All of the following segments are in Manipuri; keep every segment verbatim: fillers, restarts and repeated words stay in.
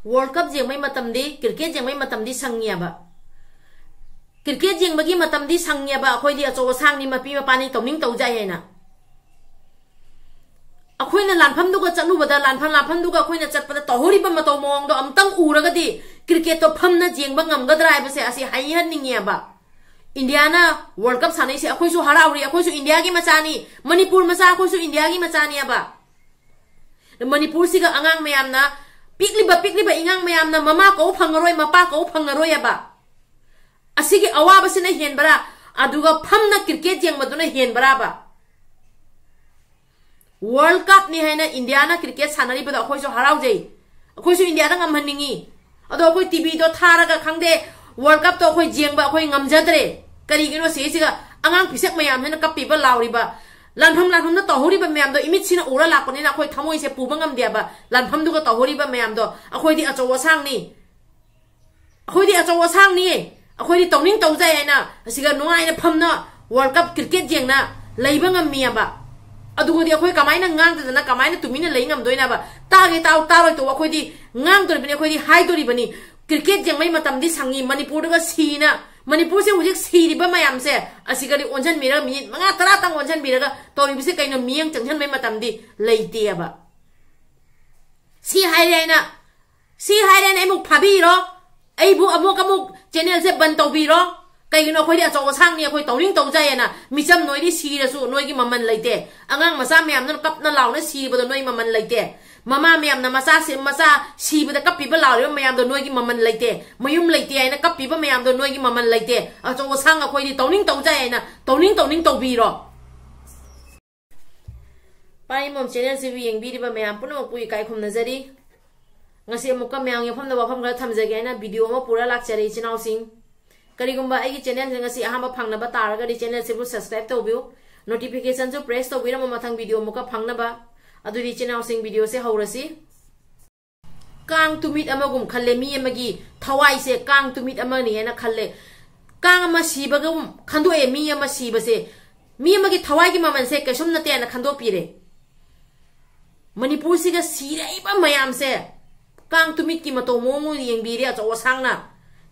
World Cup ꯌꯦꯡꯕꯩ ꯃꯇꯝꯗꯤ, cricket ꯌꯦꯡꯕꯩ ꯃꯇꯝꯗꯤ ꯁꯪꯉꯦꯕ꯫ Cricket ꯌꯦꯡꯕꯒꯤ ꯃꯇꯝꯗꯤ ꯁꯪꯉꯦꯕ, ꯑꯩꯈꯣꯏꯗꯤ ꯑꯆꯧ ꯑꯁꯥꯡꯅꯤ, ꯃꯄꯤ ꯃꯄꯥꯅꯤ, ꯇꯧꯅꯤꯡ ꯇꯧ ꯌꯥꯏ ꯍꯥꯏꯅ꯫ ꯑꯩꯈꯣꯏꯅ ꯂꯥꯟꯐꯝꯗꯨꯒ ꯆꯠꯂꯨꯕꯗ, ꯂꯥꯟꯐꯝ, ꯂꯥꯟꯐꯝꯗꯨꯒ ꯑꯩꯈꯣꯏꯅ ꯆꯠꯄꯗ ꯇꯧꯍꯧꯔꯤꯕ ꯃꯇꯧ ꯃꯑꯣꯡꯗꯣ ꯑꯝꯇꯪ ꯎꯔꯒꯗꯤ cricketꯇꯣ ꯐꯝꯅ ꯌꯦꯡꯕ ꯉꯝꯒꯗ꯭ꯔꯥ ꯍꯥꯏꯕꯁꯦ ꯑꯁꯤ ꯍꯥꯏꯍꯟꯅꯤꯡꯉꯦꯕ꯫ ꯏꯟꯗꯤꯌꯥꯅ World Cup ꯁꯥꯟꯅꯩꯁꯦ ꯑꯩꯈꯣꯏꯁꯨ ꯍꯔꯥꯎꯔꯤ, ꯑꯩꯈꯣꯏꯁꯨ ꯏꯟꯗꯤꯌꯥꯒꯤ ꯃꯆꯥꯅꯤ, ꯃꯅꯤꯄꯨꯔ ꯃꯆꯥ ꯑꯩꯈꯣꯏꯁꯨ ꯏꯟꯗꯤꯌꯥꯒꯤ ꯃꯆꯥꯅꯦꯕ꯫ ꯃꯅꯤꯄꯨꯔꯁꯤꯒ ꯑꯉꯥꯡ ꯃꯌꯥꯝꯅ, ꯄꯤꯛꯂꯤꯕ, ꯄꯤꯛꯂꯤꯕ ꯏꯉꯥꯡ ꯃꯌꯥꯝꯅ ꯃꯃꯥ ꯀꯧ ꯐꯪꯉꯔꯣꯏ, ꯃꯄꯥ ꯀꯧ ꯐꯪꯉꯔꯣꯏꯑꯕ꯫ ꯑꯁꯤꯒꯤ ꯑꯋꯥꯕꯁꯤꯅ ꯍꯦꯟꯕꯔꯥ, ꯑꯗꯨꯒ ꯐꯝꯅ cricket ꯌꯦꯡꯕꯗꯨꯅ ꯍꯦꯟꯕꯔꯥꯕ? World Cupꯅꯤ ꯍꯥꯏꯅ ꯏꯟꯗꯤꯌꯥꯅ cricket ꯁꯥꯟꯅꯔꯤꯕꯗꯣ ꯑꯩꯈꯣꯏꯁꯨ ꯍꯔꯥꯎꯖꯩ, ꯑꯩꯈꯣꯏꯁꯨ ꯏꯟꯗꯤꯌꯥꯗ ꯉꯝꯍꯟꯅꯤꯡꯉꯤ꯫ ꯑꯗꯣ ꯑꯩꯈꯣꯏ TVꯗꯣ ꯊꯥꯔꯒ, ꯈꯪꯗꯦ, World Cupꯇꯣ ꯑꯩꯈꯣꯏ ꯌꯦꯡꯕ ꯑꯩꯈꯣꯏ ꯉꯝꯖꯗ꯭ꯔꯦ꯫ ꯀꯔꯤꯒꯤꯅꯣ ꯁꯤꯁꯤꯒ? ꯑꯉꯥꯡ ꯄꯤꯁꯛ ꯃꯌꯥꯝꯁꯤꯅ ꯀꯞꯄꯤꯕ, ꯂꯥꯎꯔꯤꯕ, ꯂꯥꯟꯐꯝ, ꯂꯥꯟꯐꯝꯗ ꯇꯧꯍꯧꯔꯤꯕ ꯃꯌꯥꯝꯗꯣ ꯏꯃꯤꯠꯁꯤꯅ ꯎꯔ ꯂꯥꯛꯄꯅꯤꯅ ꯑꯩꯈꯣꯏ ꯊꯃꯣꯏꯁꯦ ꯄꯨꯕ ꯉꯝꯗꯦꯕ꯫ ꯂꯥꯟꯐꯝꯗꯨꯒ ꯇꯧꯍꯧꯔꯤꯕ ꯃꯌꯥꯝꯗꯣ ꯑꯩꯈꯣꯏꯗꯤ ꯑꯆꯧ ꯑꯁꯥꯡꯅꯤ, ꯑꯩꯈꯣꯏꯗꯤ ꯑꯆꯧ ꯑꯁꯥꯡꯅꯤ, ꯑꯩꯈꯣꯏꯗꯤ ꯇꯧꯅꯤꯡ ꯇꯧꯖꯩ ꯍꯥꯏꯅ ꯑꯁꯤꯒ ꯅꯨꯡꯉꯥꯏꯅ ꯐꯝꯅ World Cup cricket ꯌꯦꯡꯅ ꯂꯩꯕ ꯉꯝꯃꯤꯑꯕ꯫ ꯑꯗꯨꯒꯗꯤ ꯑꯩꯈꯣꯏ ꯀꯃꯥꯏꯅ ꯉꯥꯡꯗꯗꯅ, ꯀꯃꯥꯏꯅ ꯇꯨꯃꯤꯟꯅ ꯂꯩ ꯉꯝꯗꯣꯏꯅꯕ? ꯇꯥꯒꯦ ꯇꯥꯎ, ꯇꯥꯔꯣꯏ ꯇꯣꯛꯎ, ꯑꯩꯈꯣꯏꯗꯤ ꯉꯥꯡꯗꯣꯔꯤꯕꯅꯤ, ꯑꯩꯈꯣꯏꯗꯤ ꯍꯥꯏꯗꯣꯔꯤꯕꯅꯤ꯫ Cricket ꯌꯦꯡꯕꯩ ꯃꯇꯝꯗꯤ ꯁꯪꯉꯤ, ꯃꯅꯤꯄꯨꯔꯗꯒ ꯁꯤꯅ, ꯃꯅꯤꯄꯨꯔꯁꯦ ꯍꯧꯖꯤꯛ ꯁꯤꯔꯤꯕ ꯃꯌꯥꯝꯁꯦ ꯑꯁꯤꯒꯗꯤ ꯑꯣꯟꯁꯤꯟꯕꯤꯔꯒ, ꯃꯤꯅꯤꯠ ꯃꯉꯥ ꯇꯔꯥꯇꯪ ꯑꯣꯟꯁꯤꯟꯕꯤꯔꯒ ꯇꯧꯔꯤꯕꯁꯦ ꯀꯩꯅꯣ? ꯃꯤꯠꯌꯦꯡ ꯆꯪꯁꯤꯟꯕꯩ ꯃꯇꯝꯗꯤ ꯂꯩꯇꯦꯕ꯫ ꯁꯤ ꯍꯥꯏꯔꯦ ꯍꯥꯏꯅ, ꯁꯤ ꯍꯥꯏꯔꯦ ꯍꯥꯏꯅ ꯑꯩꯕꯨ ꯐꯥꯕꯤꯔꯣ, ꯑꯩꯕꯨ ꯑꯃꯨꯛ ꯑꯃꯨꯛ channelꯁꯦ ꯕꯟ ꯇꯧꯕꯤꯔꯣ꯫ ꯀꯩꯒꯤꯅꯣ? ꯑꯩꯈꯣꯏꯗꯤ ꯑꯆꯧ ꯑꯁꯥꯡꯅꯤ, ꯑꯩꯈꯣꯏ ꯇꯧꯅꯤꯡ ꯇꯧꯖꯩꯑꯅ꯫ ꯃꯤꯆꯝ, ꯅꯣꯏꯗꯤ ꯁꯤꯔꯁꯨ ꯅꯣꯏꯒꯤ ꯃꯃꯜ ꯂꯩꯇꯦ꯫ ꯑꯉꯥꯡ ꯃꯆꯥ ꯃꯌꯥꯝꯗꯨꯅ ꯀꯞꯅ ꯂꯥꯎꯅ ꯁꯤꯕꯗꯣ ꯅꯣꯏ ꯃꯃꯜ ꯂꯩꯇꯦ꯫ ꯃꯃꯥ ꯃꯌꯥꯝꯅ ꯃꯆꯥ ꯁꯤ-, ꯃꯆꯥ ꯁꯤꯕꯗ ꯀꯞꯄꯤꯕ ꯂꯥꯎꯔꯤꯕ ꯃꯌꯥꯝꯗꯣ ꯅꯣꯏꯒꯤ ꯃꯃꯜ ꯂꯩꯇꯦ꯫ ꯃꯌꯨꯝ ꯂꯩꯇꯦ ꯍꯥꯏꯅ ꯀꯞꯄꯤꯕ ꯃꯌꯥꯝꯗꯣ ꯅꯣꯏꯒꯤ ꯃꯃꯜ ꯂꯩꯇꯦ꯫ ꯑꯆꯧ ꯑꯁꯥꯡ ꯑꯩꯈꯣꯏꯗꯤ ꯇꯧꯅꯤꯡ ꯇꯧꯖꯩ ꯍꯥꯏꯅ ꯇꯧꯅꯤꯡ ꯇꯧꯅꯤꯡ ꯇꯧꯕꯤꯔꯣ꯫ ꯄꯥꯏꯃꯣꯝ channelꯁꯤꯕꯨ ꯌꯦꯡꯕꯤꯔꯤꯕ ꯃꯌꯥꯝ ꯄꯨꯝꯅꯃꯛꯄꯨ ꯏꯀꯥꯏ ꯈꯨꯝꯅꯖꯔꯤ꯫ ꯉꯁꯤ ꯑꯃꯨꯛꯀ ꯃꯌꯥꯝꯒꯤ ꯃꯐꯝꯗ ꯋꯥꯐꯝ ꯈꯔ ꯊꯝꯖꯒꯦ ꯍꯥꯏꯅ video ꯑꯃ ꯄꯨꯔ ꯂꯥꯛꯆꯔꯦ, ꯏꯆꯤꯟ ꯏꯅꯥꯎꯁꯤꯡ꯫ ꯀꯔꯤꯒꯨꯝꯕ ꯑꯩꯒꯤ channelꯁꯦ ꯉꯁꯤ ꯑꯍꯥꯟꯕ ꯐꯪꯅꯕ ꯇꯥꯔꯒꯗꯤ channelꯁꯤꯕꯨ subscribe ꯇꯧꯕꯤꯌꯨ, notificationꯁꯨ press ꯇꯧꯕꯤꯔꯝꯃ ꯃꯊꯪ video ꯑꯃꯨꯛꯀ ꯐꯪꯅꯕ꯫ ꯑꯗꯨꯗꯤ ꯏꯆꯤꯟ ꯏꯅꯥꯎꯁꯤꯡ, videoꯁꯦ ꯍꯧꯔꯁꯤ꯫ ꯀꯥꯡ ꯇꯨꯃꯤꯠ ꯑꯃꯒꯨꯝ ꯈꯜꯂꯦ, ꯃꯤ ꯑꯃꯒꯤ ꯊꯋꯥꯏꯁꯦ ꯀꯥꯡ ꯇꯨꯃꯤꯠ ꯑꯃꯅꯤ ꯍꯥꯏꯅ ꯈꯜꯂꯦ꯫ ꯀꯥꯡ ꯑꯃ ꯁꯤꯕꯒꯨꯝ ꯈꯟꯗꯣꯛꯑꯦ, ꯃꯤ ꯑꯃ ꯁꯤꯕꯁꯦ, ꯃꯤ ꯑꯃꯒꯤ ꯊꯋꯥꯏꯒꯤ ꯃꯃꯜꯁꯦ ꯀꯩꯁꯨꯝ ꯅꯠꯇꯦ ꯍꯥꯏꯅ ꯈꯟꯗꯣꯛꯄꯤꯔꯦ꯫ ꯃꯅꯤꯄꯨꯔꯁꯤꯒ ꯁꯤꯔꯛꯏꯕ ꯃꯌꯥꯝꯁꯦ ꯀꯥꯡ ꯇꯨꯃꯤꯠꯀꯤ ꯃꯇꯧ ꯃꯑꯣꯡ ꯌꯦꯡꯕꯤꯔꯦ ꯑꯆꯧ ꯑꯁꯥꯡꯅ꯫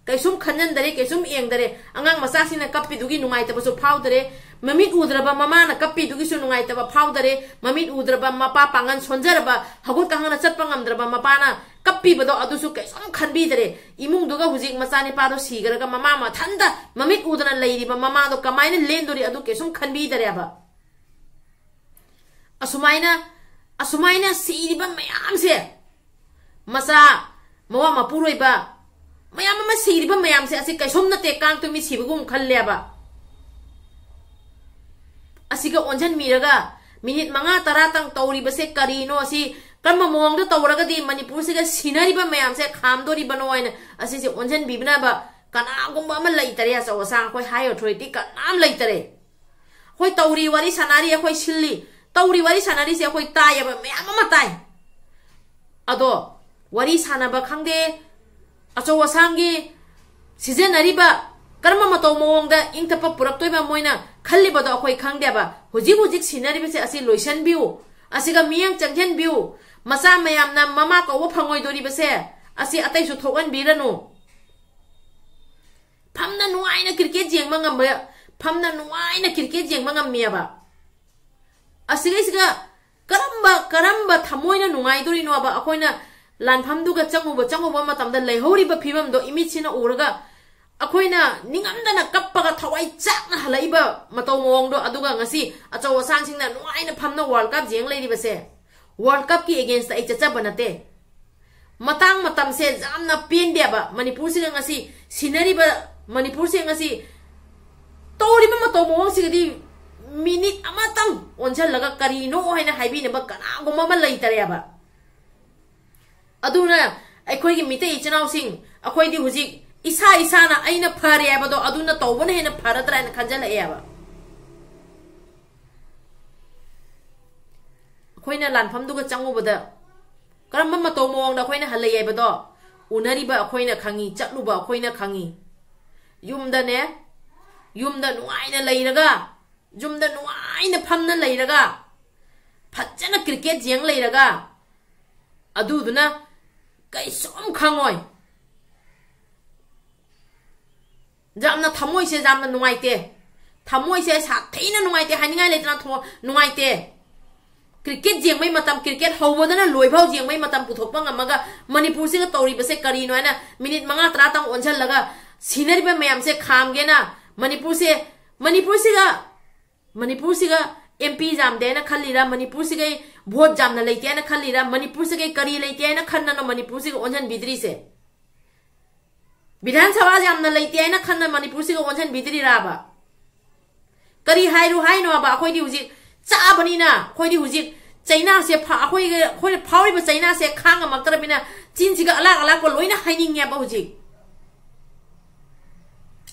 ꯀꯩꯁꯨꯝ ꯈꯟꯖꯟꯗꯔꯦ, ꯀꯩꯁꯨꯝ ꯌꯦꯡꯗꯔꯦ꯫ ꯑꯉꯥꯡ ꯃꯆꯥꯁꯤꯡꯅ ꯀꯞꯄꯤꯗꯨꯒꯤ ꯅꯨꯡꯉꯥꯏꯇꯕꯁꯨ ꯐꯥꯎꯗꯔꯦ꯫ ꯃꯃꯤꯠ ꯎꯗ꯭ꯔꯕ ꯃꯃꯥꯅ ꯀꯞꯄꯤꯗꯨꯒꯤꯁꯨ ꯅꯨꯡꯉꯥꯏꯇꯕ ꯐꯥꯎꯗꯔꯦ꯫ ꯃꯃꯤꯠ ꯎꯗ꯭ꯔꯕ ꯃꯄꯥ, ꯄꯥꯡꯒꯜ ꯁꯣꯟꯖꯔꯕ, ꯍꯧꯒꯠ ꯀꯥꯡꯈꯠꯅ ꯆꯠꯄ ꯉꯝꯗ꯭ꯔꯕ ꯃꯄꯥꯅ ꯀꯞꯄꯤꯕꯗꯣ ꯑꯗꯨꯁꯨ ꯀꯩꯁꯨꯝ ꯈꯟꯕꯤꯗꯔꯦ꯫ ꯏꯃꯨꯡꯗꯨꯒ ꯍꯧꯖꯤꯛ ꯃꯆꯥꯅꯤꯄꯥꯗꯣ ꯁꯤꯈ꯭ꯔꯒ ꯃꯃꯥ ꯃꯊꯟꯇ ꯃꯃꯤꯠ ꯎꯗꯅ ꯂꯩꯔꯤꯕ ꯃꯃꯥꯗꯣ ꯀꯃꯥꯏꯅ ꯂꯦꯟꯗꯣꯔꯤ, ꯑꯗꯨ ꯀꯩꯁꯨꯝ ꯈꯟꯕꯤꯗꯔꯦꯕ꯫ ꯑꯁꯨꯃꯥꯏꯅ, ꯑꯁꯨꯃꯥꯏꯅ ꯁꯤꯔꯤꯕ ꯃꯌꯥꯝꯁꯦ, ꯃꯆꯥ, ꯃꯋꯥ ꯃꯄꯨꯔꯣꯏꯕ ꯃꯌꯥꯝ ꯑꯃ ꯁꯤꯔꯤꯕ ꯃꯌꯥꯝꯁꯦ, ꯑꯁꯤ ꯀꯩꯁꯨꯝ ꯅꯠꯇꯦ, ꯀꯥꯡ ꯇꯨꯃꯤꯠ ꯁꯤꯕꯒꯨꯝ ꯈꯜꯂꯦꯕ꯫ ꯑꯁꯤꯒ ꯑꯣꯟꯁꯤꯟꯕꯤꯔꯒ ꯃꯤꯅꯤꯠ ꯃꯉꯥ ꯇꯔꯥꯇꯪ ꯇꯧꯔꯤꯕꯁꯦ ꯀꯔꯤꯅꯣ? ꯑꯁꯤ ꯀꯔꯝꯕ ꯃꯑꯣꯡꯗ ꯇꯧꯔꯒꯗꯤ ꯃꯅꯤꯄꯨꯔꯁꯤꯒ ꯁꯤꯅꯔꯤꯕ ꯃꯌꯥꯝꯁꯦ ꯈꯥꯝꯗꯣꯔꯤꯕꯅꯣ ꯍꯥꯏꯅ ꯑꯁꯤꯁꯦ ꯑꯣꯟꯁꯤꯟꯕꯤꯅꯕ ꯀꯅꯥꯒꯨꯝꯕ ꯑꯃ ꯂꯩꯇꯔꯦ꯫ ꯑꯆꯧ ꯑꯁꯥꯡ ꯑꯩꯈꯣꯏ high authority ꯀꯅꯥꯝ ꯂꯩꯇꯔꯦ꯫ ꯑꯩꯈꯣꯏ ꯇꯧꯔꯤ, ꯋꯥꯔꯤ ꯁꯥꯟꯅꯔꯤ, ꯑꯩꯈꯣꯏ ꯁꯤꯜꯂꯤ, ꯇꯧꯔꯤ, ꯋꯥꯔꯤ ꯁꯥꯟꯅꯔꯤꯁꯦ ꯑꯩꯈꯣꯏ ꯇꯥꯏꯌꯦꯕ, ꯃꯌꯥꯝ ꯑꯃ ꯇꯥꯏ꯫ ꯑꯗꯣ ꯋꯥꯔꯤ ꯁꯥꯟꯅꯕ ꯈꯪꯗꯦ, ꯑꯆꯧ ꯑꯁꯥꯡꯒꯤ ꯁꯤꯖꯤꯟꯅꯔꯤꯕ ꯀꯔꯝꯕ ꯃꯇꯧ ꯃꯑꯣꯡꯗ ꯏꯪ ꯇꯞꯄ ꯄꯨꯔꯛꯇꯣꯏꯕ ꯃꯣꯏꯅ ꯈꯜꯂꯤꯕꯗꯣ ꯑꯩꯈꯣꯏ ꯈꯪꯗꯦꯕ꯫ ꯍꯧꯖꯤꯛ ꯍꯧꯖꯤꯛ ꯁꯤꯟꯅꯔꯤꯕꯁꯦ ꯑꯁꯤ ꯂꯣꯏꯁꯤꯟꯕꯤꯌꯨ, ꯑꯁꯤꯒ ꯃꯤꯠꯌꯦꯡ ꯆꯪꯁꯤꯟꯕꯤꯌꯨ꯫ ꯃꯆꯥ ꯃꯌꯥꯝꯅ ꯃꯃꯥ ꯀꯧꯕ ꯐꯪꯉꯣꯏꯗꯣꯔꯤꯕꯁꯦ ꯑꯁꯤ ꯑꯇꯩꯁꯨ ꯊꯣꯛꯍꯟꯕꯤꯔꯅꯨ꯫ ꯐꯝꯅ ꯅꯨꯡꯉꯥꯏꯅ ꯀ꯭ꯔꯤꯀꯦꯠ ꯌꯦꯡꯕ ꯉꯝꯕ, ꯐꯝꯅ ꯅꯨꯡꯉꯥꯏꯅ ꯀ꯭ꯔꯤꯀꯦꯠ ꯌꯦꯡꯕ ꯉꯝꯃꯦꯕ꯫ ꯑꯁꯤꯒꯩꯁꯤꯒ ꯀꯔꯝꯕ, ꯀꯔꯝꯕ ꯊꯃꯣꯏꯅ ꯅꯨꯡꯉꯥꯏꯗꯣꯔꯤꯅꯣꯕ? ꯑꯩꯈꯣꯏꯅ ꯂꯥꯟꯐꯝꯗꯨꯒ ꯆꯪꯉꯨꯕ, ꯆꯪꯉꯨꯕ ꯃꯇꯝꯗ ꯂꯩꯍꯧꯔꯤꯕ ꯐꯤꯕꯝꯗꯣ ꯏꯃꯤꯠꯁꯤꯅ ꯎꯔꯒ ꯑꯩꯈꯣꯏꯅ ꯅꯤꯡꯉꯝꯗꯅ ꯀꯞꯄꯒ ꯊꯋꯥꯏ ꯆꯥꯛꯅ ꯍꯜꯂꯛꯏꯕ ꯃꯇꯧ ꯃꯑꯣꯡꯗꯣ, ꯑꯗꯨꯒ ꯉꯁꯤ ꯑꯆꯧ ꯑꯁꯥꯡꯁꯤꯡꯅ ꯅꯨꯡꯉꯥꯏꯅ ꯐꯝꯅ World Cup ꯌꯦꯡ ꯂꯩꯔꯤꯕꯁꯦ꯫ World Cup ꯀꯤ against ꯇ ꯑꯩ ꯆꯠꯆꯕ ꯅꯠꯇꯦ꯫ ꯃꯇꯥꯡ ꯃꯇꯝꯁꯦ ꯌꯥꯝꯅ ꯄꯦꯟꯗꯦꯕ꯫ ꯃꯅꯤꯄꯨꯔꯁꯤꯒ ꯉꯁꯤ ꯁꯤꯟꯅꯔꯤꯕ, ꯃꯅꯤꯄꯨꯔꯁꯦ ꯉꯁꯤ ꯇꯧꯔꯤꯕ ꯃꯇꯧ ꯃꯑꯣꯡꯁꯤꯒꯗꯤ ꯃꯤꯅꯤꯠ ꯑꯃꯇꯪ ꯑꯣꯟꯁꯤꯜꯂꯒ ꯀꯔꯤꯅꯣ ꯍꯥꯏꯅ ꯍꯥꯏꯕꯤꯅꯕ ꯀꯅꯥꯒꯨꯝꯕ ꯑꯃ ꯂꯩꯇꯔꯦꯕ꯫ ꯑꯗꯨꯅ ꯑꯩꯈꯣꯏꯒꯤ ꯃꯤꯇꯩ ꯏꯆꯤꯟ ꯏꯅꯥꯎꯁꯤꯡ, ꯑꯩꯈꯣꯏꯗꯤ ꯍꯧꯖꯤꯛ ꯏꯁꯥ ꯏꯁꯥꯅ ꯑꯩꯅ ꯐꯔꯦ ꯍꯥꯏꯕꯗꯣ ꯑꯗꯨꯅ ꯇꯧꯕꯅ ꯍꯦꯟꯅ ꯐꯔꯗ꯭ꯔꯥ ꯍꯥꯏꯅ ꯈꯟꯖꯜꯂꯛꯑꯦꯕ꯫ ꯑꯩꯈꯣꯏꯅ ꯂꯥꯟꯐꯝꯗꯨꯒ ꯆꯪꯉꯨꯕꯗ ꯀꯔꯝꯕ ꯃꯇꯧ ꯃꯑꯣꯡꯗ ꯑꯩꯈꯣꯏꯅ ꯍꯜꯂꯛꯏ ꯍꯥꯏꯕꯗꯣ ꯎꯅꯔꯤꯕ ꯑꯩꯈꯣꯏꯅ ꯈꯪꯉꯤ, ꯆꯠꯂꯨꯕ ꯑꯩꯈꯣꯏꯅ ꯈꯪꯉꯤ꯫ ꯌꯨꯝꯗꯅꯦ, ꯌꯨꯝꯗ ꯅꯨꯡꯉꯥꯏꯅ ꯂꯩꯔꯒ, ꯌꯨꯝꯗ ꯅꯨꯡꯉꯥꯏꯅ ꯐꯝꯅ ꯂꯩꯔꯒ, ꯐꯖꯅ ꯀ꯭ꯔꯤꯀꯦꯠ ꯌꯦꯡ ꯂꯩꯔꯒ, ꯑꯗꯨꯗꯨꯅ ꯀꯩꯁꯨꯝ ꯈꯪꯉꯣꯏ꯫ ꯌꯥꯝꯅ ꯊꯃꯣꯏꯁꯦ ꯌꯥꯝꯅ ꯅꯨꯡꯉꯥꯏꯇꯦ꯫ ꯊꯃꯣꯏꯁꯦ ꯁꯥꯊꯤꯅ ꯅꯨꯡꯉꯥꯏꯇꯦ, ꯍꯥꯏꯅꯤꯡꯉꯥꯏ ꯂꯩꯇꯅ ꯊꯣ-, ꯅꯨꯡꯉꯥꯏꯇꯦ꯫ ꯀ꯭ꯔꯤꯀꯦꯠ ꯌꯦꯡꯕꯩ ꯃꯇꯝ, ꯀ꯭ꯔꯤꯀꯦꯠ ꯍꯧꯕꯗꯅ ꯂꯣꯏꯐꯥꯎ ꯌꯦꯡꯕꯩ ꯃꯇꯝ ꯄꯨꯊꯣꯛꯄ ꯉꯝꯃꯒ ꯃꯅꯤꯄꯨꯔꯁꯤꯒ ꯇꯧꯔꯤꯕꯁꯦ ꯀꯔꯤꯅꯣ ꯍꯥꯏꯅ ꯃꯤꯅꯤꯠ ꯃꯉꯥ ꯇꯔꯥꯇꯪ ꯑꯣꯟꯁꯤꯜꯂꯒ ꯁꯤꯅꯔꯤꯕ ꯃꯌꯥꯝꯁꯦ ꯈꯥꯝꯒꯦꯅ ꯃꯅꯤꯄꯨꯔꯁꯦ, ꯃꯅꯤꯄꯨꯔꯁꯤꯒ, ꯃꯅꯤꯄꯨꯔꯁꯤꯒ ꯑꯦꯝ ꯄꯤ ꯌꯥꯝꯗꯦ ꯍꯥꯏꯅ ꯈꯜꯂꯤꯔꯥ? ꯃꯅꯤꯄꯨꯔꯁꯤꯒꯩ ꯚꯣꯠ ꯌꯥꯝꯅ ꯂꯩꯇꯦ ꯍꯥꯏꯅ ꯈꯜꯂꯤꯔꯥ? ꯃꯅꯤꯄꯨꯔꯁꯤꯒꯩ ꯀꯔꯤ ꯂꯩꯇꯦ ꯍꯥꯏꯅ ꯈꯟꯗꯅꯣ ꯃꯅꯤꯄꯨꯔꯁꯤꯒ ꯑꯣꯟꯁꯤꯟꯕꯤꯗ꯭ꯔꯤꯁꯦ? ꯕꯤꯙꯥꯟ ꯁꯚꯥ ꯌꯥꯝꯅ ꯂꯩꯇꯦ ꯍꯥꯏꯅ ꯈꯟꯅ ꯃꯅꯤꯄꯨꯔꯁꯤꯒ ꯑꯣꯟꯁꯤꯟꯕꯤꯗ꯭ꯔꯤꯔꯥꯕ? ꯀꯔꯤ ꯍꯥꯏꯔꯨ ꯍꯥꯏꯅꯣꯕ? ꯑꯩꯈꯣꯏꯗꯤ ꯍꯧꯖꯤꯛ ꯆꯥꯕꯅꯤꯅ, ꯑꯩꯈꯣꯏꯗꯤ ꯍꯧꯖꯤꯛ ꯆꯩꯅꯥꯁꯦ ꯐꯥ-, ꯑꯩꯈꯣꯏꯒꯤ, ꯑꯩꯈꯣꯏꯅ ꯐꯥꯎꯔꯤꯕ ꯆꯩꯅꯥꯁꯦ ꯈꯥꯡ ꯉꯝꯃꯛꯇ꯭ꯔꯕꯅꯤꯅ ꯆꯤꯟꯁꯤꯒ ꯑꯂꯥꯛ ꯑꯂꯥꯛꯄ ꯂꯣꯏꯅ ꯍꯥꯏꯅꯤꯡꯉꯦꯕ ꯍꯧꯖꯤꯛ꯫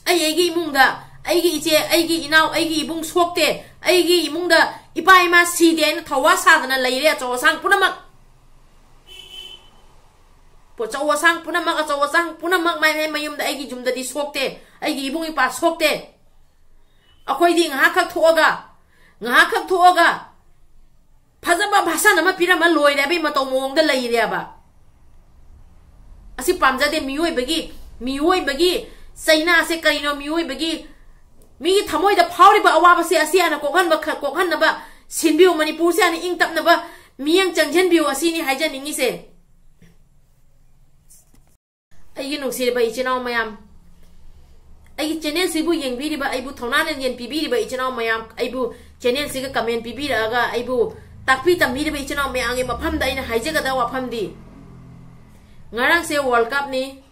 ꯑꯩ ꯑꯩꯒꯤ ꯏꯃꯨꯡꯗ ꯑꯩꯒꯤ ꯏꯆꯦ, ꯑꯩꯒꯤ ꯏꯅꯥꯎ, ꯑꯩꯒꯤ ꯏꯕꯨꯡ ꯁꯣꯛꯇꯦ, ꯑꯩꯒꯤ ꯏꯃꯨꯡꯗ ꯏꯄꯥ ꯏꯃꯥ ꯁꯤꯗꯦ ꯍꯥꯏꯅ ꯊꯧꯋꯥ ꯁꯥꯗꯅ ꯂꯩꯔꯦ ꯑꯆꯧ ꯑꯁꯥꯡ ꯄꯨꯝꯅꯃꯛ꯫ ꯑꯆꯧ ꯑꯁꯥꯡ ꯄꯨꯝꯅꯃꯛ, ꯑꯆꯧ ꯑꯁꯥꯡ ꯄꯨꯝꯅꯃꯛ ꯃꯥꯏ ꯃꯥꯏ ꯃꯌꯨꯝꯗ, ꯑꯩꯒꯤ ꯌꯨꯝꯗꯗꯤ ꯁꯣꯛꯇꯦ, ꯑꯩꯒꯤ ꯏꯕꯨꯡ ꯏꯄ꯭ꯋꯥ ꯁꯣꯛꯇꯦ꯫ ꯑꯩꯈꯣꯏꯗꯤ ꯉꯥꯏꯍꯥꯛꯈꯛ ꯊꯣꯛꯑꯒ, ꯉꯥꯏꯍꯥꯛꯈꯛ ꯊꯣꯛꯑꯒ ꯐꯖꯕ ꯚꯥꯁꯟ ꯑꯃ ꯄꯤꯔꯝꯃ ꯂꯣꯏꯔꯦ ꯍꯥꯏꯕꯒꯤ ꯃꯇꯧ ꯃꯑꯣꯡꯗ ꯂꯩꯔꯦꯕ꯫ ꯑꯁꯤ ꯄꯥꯝꯖꯗꯦ꯫ ꯃꯤꯑꯣꯏꯕꯒꯤ, ꯃꯤꯑꯣꯏꯕꯒꯤ ꯆꯩꯅꯥꯁꯦ ꯀꯔꯤꯅꯣ? ꯃꯤꯑꯣꯏꯕꯒꯤ, ꯃꯤꯒꯤ ꯊꯃꯣꯏꯗ ꯐꯥꯎꯔꯤꯕ ꯑꯋꯥꯕꯁꯦ ꯑꯁꯤ ꯍꯥꯟꯅ ꯀꯣꯛꯍꯟꯕ ꯈ-, ꯀꯣꯛꯍꯟꯅꯕ ꯁꯤꯟꯕꯤꯌꯨ꯫ ꯃꯅꯤꯄꯨꯔꯁꯦ ꯍꯥꯟꯅ ꯏꯪ ꯇꯞꯅꯕ ꯃꯤꯠꯌꯦꯡ ꯆꯪꯁꯤꯟꯕꯤꯌꯨ, ꯑꯁꯤꯅꯤ ꯍꯥꯏꯖꯅꯤꯡꯉꯤꯁꯦ꯫ ꯑꯩꯒꯤ ꯅꯨꯡꯁꯤꯔꯕ ꯏꯆꯤꯟ ꯏꯅꯥꯎ ꯃꯌꯥꯝ, ꯑꯩꯒꯤ ꯆꯦꯅꯦꯜꯁꯤꯕꯨ ꯌꯦꯡꯕꯤꯔꯤꯕ, ꯑꯩꯕꯨ ꯊꯧꯅꯥ ꯂꯤꯡꯖꯦꯜ ꯄꯤꯕꯤꯔꯤꯕ ꯏꯆꯤꯟ ꯏꯅꯥꯎ ꯃꯌꯥꯝ, ꯑꯩꯕꯨ ꯆꯦꯅꯦꯜꯁꯤꯒ ꯀꯃꯦꯟ ꯄꯤꯕꯤꯔꯛꯑꯒ ꯑꯩꯕꯨ ꯇꯥꯛꯄꯤ ꯇꯝꯕꯤꯔꯤꯕ ꯏꯆꯤꯟ ꯏꯅꯥꯎ ꯃꯌꯥꯝꯒꯤ ꯃꯐꯝꯗ ꯑꯩꯅ ꯍꯥꯏꯖꯒꯗꯕ ꯋꯥꯐꯝꯗꯤ, ꯉꯔꯥꯡꯁꯦ ꯋꯥꯔꯜ ꯀꯞꯅꯤ,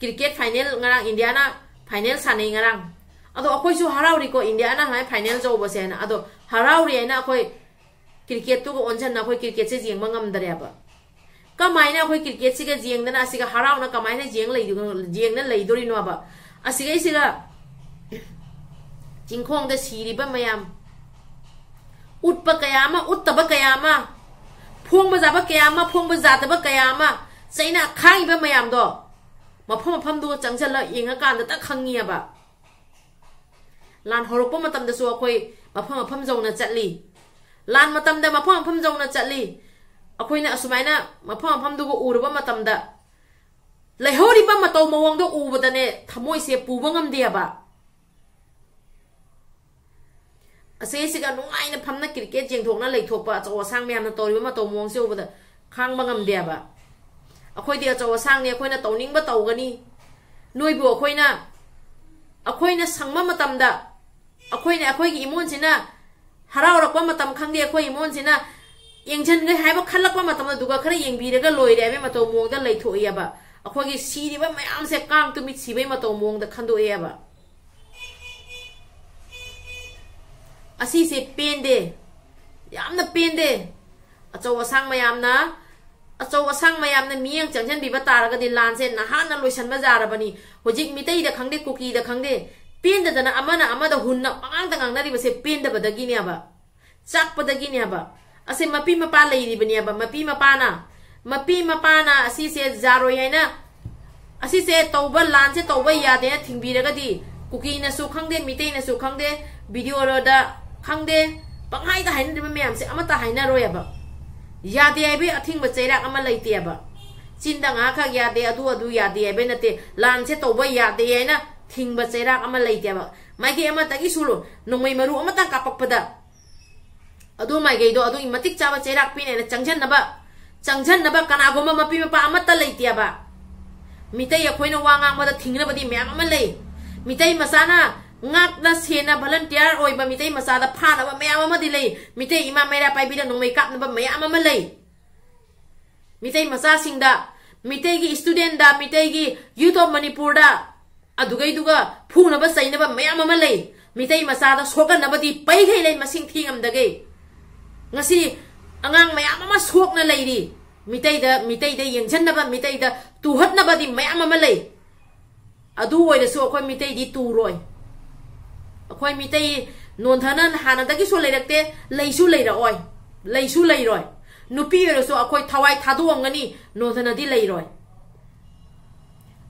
ꯀ꯭ꯔꯤꯀꯦꯠ ꯐꯥꯏꯅꯦꯜ, ꯉꯔꯥꯡ ꯏꯟꯗꯤꯌꯥꯅ ꯐꯥꯏꯅꯦꯜ ꯁꯥꯟꯅꯩ ꯉꯔꯥꯡ꯫ ꯑꯗꯣ ꯑꯩꯈꯣꯏꯁꯨ ꯍꯔꯥꯎꯔꯤꯀꯣ, ꯏꯟꯗꯤꯌꯥꯅ ꯍꯥꯏ ꯐꯥꯏꯅꯦꯜ ꯌꯧꯕꯁꯦ ꯍꯥꯏꯅ꯫ ꯑꯗꯣ ꯍꯔꯥꯎꯔꯤ ꯍꯥꯏꯅ ꯑꯩꯈꯣꯏ ꯀ꯭ꯔꯤꯀꯦꯠꯇꯨꯒ ꯑꯣꯟꯁꯤꯟꯅ ꯑꯩꯈꯣꯏ ꯀ꯭ꯔꯤꯀꯦꯠꯁꯦ ꯌꯦꯡꯕ ꯉꯝꯗꯔꯦꯕ꯫ ꯀꯃꯥꯏꯅ ꯑꯩꯈꯣꯏ ꯀ꯭ꯔꯤꯀꯦꯠꯁꯤꯒ ꯌꯦꯡꯗꯅ ꯑꯁꯤꯒ ꯍꯔꯥꯎꯅ ꯀꯃꯥꯏꯅ ꯌꯦꯡ ꯂꯩꯗꯣꯏꯅꯣ, ꯌꯦꯡꯅ ꯂꯩꯗꯣꯔꯤꯅꯣꯕ? ꯑꯁꯤꯒꯩꯁꯤꯒ ꯆꯤꯡꯈꯣꯡꯗ ꯁꯤꯔꯤꯕ ꯃꯌꯥꯝ, ꯎꯠꯄ ꯀꯌꯥ ꯑꯃ, ꯎꯠꯇꯕ ꯀꯌꯥ ꯑꯃ, ꯐꯣꯡꯕ ꯌꯥꯕ ꯀꯌꯥ ꯑꯃ, ꯐꯣꯡꯕ ꯌꯥꯗꯕ ꯀꯌꯥ ꯑꯃ, ꯆꯩꯅꯥ ꯈꯥꯡꯉꯤꯕ ꯃꯌꯥꯝꯗꯣ ꯃꯐꯝ ꯃꯐꯝꯗꯨꯒ ꯆꯪꯁꯤꯜꯂ ꯌꯦꯡꯉꯀꯥꯟꯗ ꯇ ꯈꯪꯉꯤꯑꯕ꯫ ꯂꯥꯟ ꯍꯧꯔꯛꯄ ꯃꯇꯝꯗꯁꯨ ꯑꯩꯈꯣꯏ ꯃꯐꯝ ꯃꯐꯝ ꯌꯧꯅ ꯆꯠꯂꯤ꯫ ꯂꯥꯟ ꯃꯇꯝꯗ ꯃꯐꯝ ꯃꯐꯝ ꯌꯧꯅ ꯆꯠꯂꯤ꯫ ꯑꯩꯈꯣꯏꯅ ꯑꯁꯨꯃꯥꯏꯅ ꯃꯐꯝ ꯃꯐꯝꯗꯨꯒ ꯎꯔꯨꯕ ꯃꯇꯝꯗ, ꯂꯩꯍꯧꯔꯤꯕ ꯃꯇꯧ ꯃꯑꯣꯡꯗꯣ ꯎꯕꯗꯅꯦ ꯊꯃꯣꯏꯁꯦ ꯄꯨꯕ ꯉꯝꯗꯦꯕ꯫ ꯑꯁꯤꯁꯤꯒ ꯅꯨꯡꯉꯥꯏꯅ ꯐꯝꯅ ꯀ꯭ꯔꯤꯀꯦꯠ ꯌꯦꯡꯊꯣꯛꯅ ꯂꯩꯊꯣꯛꯄ ꯑꯆꯧ ꯑꯁꯥꯡ ꯃꯌꯥꯝꯅ ꯇꯧꯔꯤꯕ ꯃꯇꯧ ꯃꯑꯣꯡꯁꯦ ꯎꯕꯗ ꯈꯥꯡꯕ ꯉꯝꯗꯦꯕ꯫ ꯑꯩꯈꯣꯏꯗꯤ ꯑꯆꯧ ꯑꯁꯥꯡꯅꯤ, ꯑꯩꯈꯣꯏꯅ ꯇꯧꯅꯤꯡꯕ ꯇꯧꯒꯅꯤ꯫ ꯅꯣꯏꯕꯨ ꯑꯩꯈꯣꯏꯅ, ꯑꯩꯈꯣꯏꯅ ꯁꯪꯕ ꯃꯇꯝꯗ, ꯑꯩꯈꯣꯏꯅ, ꯑꯩꯈꯣꯏꯒꯤ ꯏꯃꯣꯟꯁꯤꯅ ꯍꯔꯥꯎꯔꯛꯄ ꯃꯇꯝ ꯈꯪꯗꯦ, ꯑꯩꯈꯣꯏ ꯏꯃꯣꯟꯁꯤꯅ ꯌꯦꯡꯁꯤꯟꯒꯦ ꯍꯥꯏꯕ ꯈꯜꯂꯛꯄ ꯃꯇꯝꯗ ꯑꯗꯨꯒ ꯈꯔ ꯌꯦꯡꯕꯤꯔꯒ ꯂꯣꯏꯔꯦ ꯍꯥꯏꯕꯒꯤ ꯃꯇꯧ ꯃꯑꯣꯡꯗ ꯂꯩꯊꯣꯛꯑꯦꯕ꯫ ꯑꯩꯈꯣꯏꯒꯤ ꯁꯤꯔꯤꯕ ꯃꯌꯥꯝꯁꯦ ꯀꯥꯡ ꯇꯨꯃꯤꯠ ꯁꯤꯕꯒꯤ ꯃꯇꯧ ꯃꯑꯣꯡꯗ ꯈꯟꯗꯣꯛꯑꯦꯕ꯫ ꯑꯁꯤꯁꯦ ꯄꯦꯟꯗꯦ, ꯌꯥꯝꯅ ꯄꯦꯟꯗꯦ꯫ ꯑꯆꯧ ꯑꯁꯥꯡ ꯃꯌꯥꯝꯅ, ꯑꯆꯧ ꯑꯁꯥꯡ ꯃꯌꯥꯝꯅ ꯃꯤꯠꯌꯦꯡ ꯆꯪꯁꯤꯟꯕꯤꯕ ꯇꯥꯔꯒꯗꯤ ꯂꯥꯟꯁꯦ ꯅꯍꯥꯟꯅ ꯂꯣꯏꯁꯤꯟꯕ ꯌꯥꯔꯕꯅꯤ꯫ ꯍꯧꯖꯤꯛ ꯃꯤꯇꯩꯗ ꯈꯪꯗꯦ, ꯀꯨꯀꯤꯗ ꯈꯪꯗꯦ, ꯄꯦꯟꯗꯗꯅ ꯑꯃꯅ ꯑꯃꯗ ꯍꯨꯟꯅ ꯄꯉꯥꯡꯗ ꯉꯥꯡꯅꯔꯤꯕꯁꯦ ꯄꯦꯟꯗꯕꯗꯒꯤꯅꯦꯕ, ꯆꯥꯛꯄꯗꯒꯤꯅꯦꯕ꯫ ꯑꯁꯦ ꯃꯄꯤ ꯃꯄꯥ ꯂꯩꯔꯤꯕꯅꯦꯕ, ꯃꯄꯤ ꯃꯄꯥꯅ, ꯃꯄꯤ ꯃꯄꯥꯅ ꯑꯁꯤꯁꯦ ꯌꯥꯔꯣꯏ ꯍꯥꯏꯅ, ꯑꯁꯤꯁꯦ ꯇꯧꯕ, ꯂꯥꯟꯁꯦ ꯇꯧꯕ ꯌꯥꯗꯦꯅ ꯊꯤꯡꯕꯤꯔꯒꯗꯤ, ꯀꯨꯀꯤꯅꯁꯨ ꯈꯪꯗꯦ, ꯃꯤꯇꯩꯅꯁꯨ ꯈꯪꯗꯦ, ꯚꯤꯗꯤꯑꯣꯗ ꯈꯪꯗꯦ, ꯄꯪꯍꯥꯏꯗ ꯍꯥꯏꯅꯔꯤꯕ ꯃꯌꯥꯝꯁꯦ ꯑꯃꯠꯇ ꯍꯥꯏꯅꯔꯣꯏꯕ꯫ ꯌꯥꯗꯦ ꯍꯥꯏꯕꯒꯤ ꯑꯊꯤꯡꯕ ꯆꯩꯔꯥꯛ ꯑꯃ ꯂꯩꯇꯦꯕ꯫ ꯆꯤꯟꯗ ꯉꯥꯏꯍꯥꯛꯈꯛ ꯌꯥꯗꯦ, ꯑꯗꯨ ꯑꯗꯨ ꯌꯥꯗꯦ ꯍꯥꯏꯕ ꯅꯠꯇꯦ, ꯂꯥꯟꯁꯦ ꯇꯧꯕ ꯌꯥꯗꯦ ꯍꯥꯏꯅ ꯊꯤꯡꯕ ꯆꯩꯔꯥꯛ ꯑꯃ ꯂꯩꯇꯦꯕ꯫ ꯃꯥꯏꯀꯩ ꯑꯃꯠꯇꯒꯤꯁꯨ ꯅꯣꯡꯃꯩ ꯃꯔꯨ ꯑꯃꯇꯪ ꯀꯥꯞꯄꯛꯄꯗ ꯑꯗꯨ ꯃꯥꯏꯀꯩꯗꯣ ꯑꯗꯨꯒꯤ ꯃꯇꯤꯛ ꯆꯥꯕ ꯆꯩꯔꯥꯛ ꯄꯤꯅꯦꯅ ꯆꯪꯁꯤꯟꯅꯕ, ꯆꯪꯁꯤꯟꯅꯕ ꯀꯅꯥꯒꯨꯝꯕ ꯃꯄꯤ ꯃꯄꯥ ꯑꯃꯠꯇ ꯂꯩꯇꯦꯕ꯫ ꯃꯤꯇꯩ ꯑꯩꯈꯣꯏꯅ ꯋꯥ ꯉꯥꯡꯕꯗ ꯊꯤꯡꯅꯕꯗꯤ ꯃꯌꯥꯝ ꯑꯃ ꯂꯩ꯫ ꯃꯤꯇꯩ ꯃꯆꯥꯅ ꯉꯥꯛꯅ ꯁꯦꯟꯅ volunteer ꯑꯣꯏꯕ ꯃꯤꯇꯩ ꯃꯆꯥꯗ ꯐꯥꯅꯕ ꯃꯌꯥꯝ ꯑꯃꯗꯤ ꯂꯩ꯫ ꯃꯤꯇꯩ ꯏꯃꯥ ꯃꯩꯔꯥ ꯄꯥꯏꯕꯤꯗ ꯅꯣꯡꯃꯩ ꯀꯥꯞꯅꯕ ꯃꯌꯥꯝ ꯑꯃ ꯂꯩ꯫ ꯃꯤꯇꯩ ꯃꯆꯥꯁꯤꯡꯗ, ꯃꯤꯇꯩꯒꯤ studentꯗ, ꯃꯤꯇꯩꯒꯤ youth of ꯃꯅꯤꯄꯨꯔꯗ ꯑꯗꯨꯒꯩꯗꯨꯒ ꯐꯨꯅꯕ ꯆꯩꯅꯕ ꯃꯌꯥꯝ ꯑꯃ ꯂꯩ꯫ ꯃꯤꯇꯩ ꯃꯆꯥꯗ ꯁꯣꯛꯍꯟꯅꯕꯗꯤ ꯄꯩꯈꯩ ꯂꯩ, ꯃꯁꯤꯡ ꯊꯤ ꯉꯝꯗꯒꯩ꯫ ꯉꯁꯤ ꯑꯉꯥꯡ ꯃꯌꯥꯝ ꯑꯃ ꯁꯣꯛꯅ ꯂꯩꯔꯤ꯫ ꯃꯤꯇꯩꯗ, ꯃꯤꯇꯩꯗ ꯌꯦꯡꯁꯤꯟꯅꯕ, ꯃꯤꯇꯩꯗ ꯇꯨꯍꯠꯅꯕꯗꯤ ꯃꯌꯥꯝ ꯑꯃ ꯂꯩ꯫ ꯑꯗꯨ ꯑꯣꯏꯔꯁꯨ ꯑꯩꯈꯣꯏ ꯃꯤꯇꯩꯗꯤ ꯇꯨꯔꯣꯏ꯫ ꯑꯩꯈꯣꯏ ꯃꯤꯇꯩ ꯅꯣꯟꯊꯅ ꯍꯥꯟꯅꯗꯒꯤꯁꯨ ꯂꯩꯔꯛꯇꯦ, ꯂꯩꯁꯨ ꯂꯩꯔꯛꯑꯣꯏ, ꯂꯩꯁꯨ ꯂꯩꯔꯣꯏ꯫ ꯅꯨꯄꯤ ꯑꯣꯏꯔꯁꯨ ꯑꯩꯈꯣꯏ ꯊꯋꯥꯏ ꯊꯥꯗꯣꯛꯑꯝꯒꯅꯤ, ꯅꯣꯟꯊꯅꯗꯤ ꯂꯩꯔꯣꯏ꯫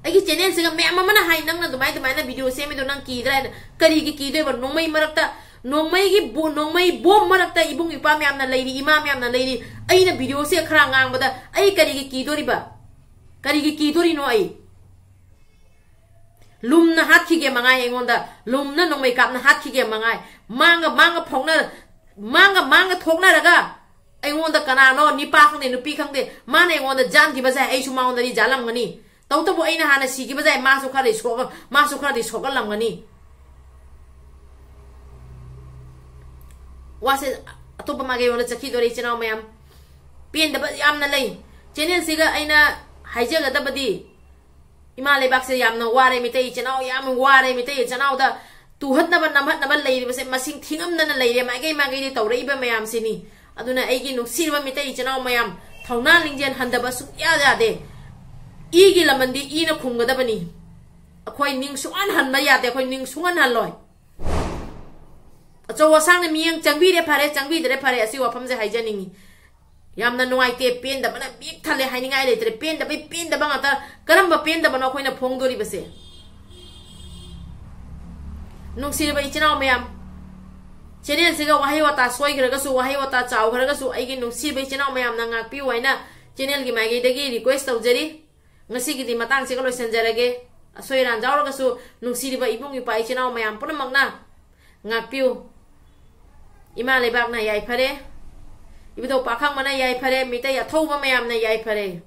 ꯑꯩꯒꯤ channelꯁꯤꯒ ꯃꯌꯥꯝ ꯑꯃꯅ ꯍꯥꯏ, "ꯅꯪꯅ ꯑꯗꯨꯃꯥꯏ ꯑꯗꯨꯃꯥꯏꯅ video ꯁꯦꯝꯃꯤꯗꯣ ꯅꯪ ꯀꯤꯗ꯭ꯔꯥ?" ꯍꯥꯏꯅ꯫ ꯀꯔꯤꯒꯤ ꯀꯤꯗꯣꯏꯕ? ꯅꯣꯡꯃꯩ ꯃꯔꯛꯇ ꯅꯣꯡꯃꯩꯒꯤ ꯕꯣ- ꯅꯣꯡꯃꯩ ꯕꯣꯝ ꯃꯔꯛꯇ ꯏꯕꯨꯡ ꯏꯄ꯭ꯋꯥ ꯃꯌꯥꯝꯅ ꯂꯩꯔꯤ, ꯏꯃꯥ ꯃꯌꯥꯝꯅ ꯂꯩꯔꯤ꯫ ꯑꯩꯅ ꯚꯤꯗꯤꯑꯣꯁꯦ ꯈꯔ ꯉꯥꯡꯕꯗ ꯑꯩ ꯀꯔꯤꯒꯤ ꯀꯤꯗꯣꯔꯤꯕ? ꯀꯔꯤꯒꯤ ꯀꯤꯗꯣꯔꯤꯅꯣ ꯑꯩ? ꯂꯨꯝꯅ ꯍꯥꯠꯈꯤꯒꯦ ꯃꯉꯥꯏ ꯑꯩꯉꯣꯟꯗ, ꯂꯨꯝꯅ ꯅꯣꯡꯃꯩ ꯀꯥꯞꯅ ꯍꯥꯠꯈꯤꯒꯦ ꯃꯉꯥꯏ꯫ ꯃꯥꯡꯒ ꯃꯥꯡꯒ ꯐꯥꯎꯅ-, ꯃꯥꯡꯒ ꯃꯥꯡꯒ ꯊꯣꯛꯅꯔꯒ ꯑꯩꯉꯣꯟꯗ ꯀꯅꯥꯅꯣ, ꯅꯤꯄꯥ ꯈꯪꯗꯦ, ꯅꯨꯄꯤ ꯈꯪꯗꯦ, ꯃꯥꯅ ꯑꯩꯉꯣꯟꯗ ꯖꯥꯟꯈꯤꯕꯁꯦ ꯑꯩꯁꯨ ꯃꯉꯣꯟꯗꯗꯤ ꯖꯥꯜꯂꯝꯒꯅꯤ꯫ ꯇꯧꯇꯕꯨ ꯑꯩꯅ ꯍꯥꯟꯅ ꯁꯤꯈꯤꯕꯁꯦ ꯃꯥꯁꯨ ꯈꯔꯗꯤ ꯁꯣꯛꯑ-, ꯃꯥꯁꯨ ꯈꯔꯗꯤ ꯁꯣꯛꯍꯜꯂꯝꯒꯅꯤ꯫ ꯋꯥꯁꯦ ꯑꯇꯣꯞꯄ ꯃꯥꯏꯀꯩꯔꯣꯝꯗ ꯆꯠꯈꯤꯗꯣꯔꯦ, ꯏꯆꯤꯟ ꯏꯅꯥꯎ ꯃꯌꯥꯝ꯫ ꯄꯦꯟꯗꯕ ꯌꯥꯝꯅ ꯂꯩ꯫ ꯆꯦꯅꯦꯜꯁꯤꯒ ꯑꯩꯅ ꯍꯥꯏꯖꯒꯗꯕꯗꯤ, ꯏꯃꯥ ꯂꯩꯕꯥꯛꯁꯦ ꯌꯥꯝꯅ ꯋꯥꯔꯦ, ꯃꯤꯇꯩ ꯏꯆꯤꯟ ꯏꯅꯥꯎ ꯌꯥꯝ ꯋꯥꯔꯦ꯫ ꯃꯤꯇꯩ ꯏꯆꯤꯟ ꯏꯅꯥꯎꯗ ꯇꯨꯍꯠꯅꯕ ꯅꯝꯍꯠꯅꯕ ꯂꯩꯔꯤꯕꯁꯦ ꯃꯁꯤꯡ ꯊꯤꯉꯝꯗꯅ ꯂꯩꯔꯦ, ꯃꯥꯏꯀꯩ ꯃꯥꯏꯀꯩꯗꯤ ꯇꯧꯔꯛꯏꯕ ꯃꯌꯥꯝꯁꯤꯅꯤ꯫ ꯑꯗꯨꯅ ꯑꯩꯒꯤ ꯅꯨꯡꯁꯤꯔꯕ ꯃꯤꯇꯩ ꯏꯆꯤꯟ ꯏꯅꯥꯎ ꯃꯌꯥꯝ, ꯊꯧꯅꯥ ꯂꯤꯡꯖꯦꯜ ꯍꯟꯊꯕ ꯁꯨꯡꯌꯥ ꯌꯥꯗꯦ꯫ ꯏꯒꯤ ꯂꯃꯟꯗꯤ ꯏꯅ ꯈꯨꯝꯒꯗꯕꯅꯤ꯫ ꯑꯩꯈꯣꯏ ꯅꯤꯡ ꯁꯨꯡꯍꯟ ꯍꯟꯕ ꯌꯥꯗꯦ, ꯑꯩꯈꯣꯏ ꯅꯤꯡ ꯁꯨꯡꯍꯟ ꯍꯜꯂꯣꯏ꯫ ꯑꯆꯧ ꯑꯁꯥꯡꯅ ꯃꯤꯠꯌꯦꯡ ꯆꯪꯕꯤꯔꯦ ꯐꯔꯦ, ꯆꯪꯕꯤꯗ꯭ꯔꯦ ꯐꯔꯦ, ꯑꯁꯤ ꯋꯥꯐꯝꯁꯦ ꯍꯥꯏꯖꯅꯤꯡꯉꯤ꯫ ꯌꯥꯝꯅ ꯅꯨꯡꯉꯥꯏꯇꯦ, ꯄꯦꯟꯗꯕꯅ ꯄꯤꯛ ꯊꯜꯂꯦ, ꯍꯥꯏꯅꯤꯡꯉꯥꯏ ꯂꯩꯇ꯭ꯔꯦ꯫ ꯄꯦꯟꯗꯕꯩ ꯄꯦꯟꯗꯕ ꯉꯥꯛꯇ꯫ ꯀꯔꯝꯕ ꯄꯦꯟꯗꯕꯅꯣ ꯑꯩꯈꯣꯏꯅ ꯐꯣꯡꯗꯣꯔꯤꯕꯁꯦ? ꯅꯨꯡꯁꯤꯔꯕ ꯏꯆꯤꯟ ꯏꯅꯥꯎ ꯃꯌꯥꯝ, ꯆꯦꯅꯦꯜꯁꯤꯒ ꯋꯥꯍꯩ ꯋꯥꯇꯥ ꯁꯣꯏꯈ꯭ꯔꯒꯁꯨ, ꯋꯥꯍꯩ ꯋꯥꯇꯥ ꯆꯥꯎꯈ꯭ꯔꯒꯁꯨ, ꯑꯩꯒꯤ ꯅꯨꯡꯁꯤꯔꯕ ꯏꯆꯤꯟ ꯏꯅꯥꯎ ꯃꯌꯥꯝꯅ ꯉꯥꯛꯄꯤꯌꯨ ꯍꯥꯏꯅ ꯆꯦꯅꯦꯜꯒꯤ ꯃꯥꯏꯀꯩꯗꯒꯤ ꯔꯤꯀ꯭ꯋꯦꯁ ꯇꯧꯖꯔꯤ꯫ ꯉꯁꯤꯒꯤꯗꯤ ꯃꯇꯥꯡꯁꯤꯒ ꯂꯣꯏꯁꯤꯟꯖꯔꯒꯦ꯫ ꯑꯁꯣꯏ ꯑꯔꯥꯟ ꯌꯥꯎꯔꯒꯁꯨ ꯅꯨꯡꯁꯤꯔꯤꯕ ꯏꯕꯨꯡ ꯏꯄ꯭ꯋꯥ ꯏꯆꯤꯟ ꯏꯅꯥꯎ ꯃꯌꯥꯝ ꯄꯨꯝꯅꯃꯛꯅ ꯉꯥꯛꯄꯤꯌꯨ꯫ ꯏꯃꯥ ꯂꯩꯕꯥꯛꯅ ꯌꯥꯏꯐꯔꯦ, ꯏꯕꯨꯙꯧ ꯄꯥꯈꯪꯕꯅ ꯌꯥꯏꯐꯔꯦ, ꯃꯤꯇꯩ ꯑꯊꯧꯕ ꯃꯌꯥꯝꯅ ꯌꯥꯏꯐꯔꯦ꯫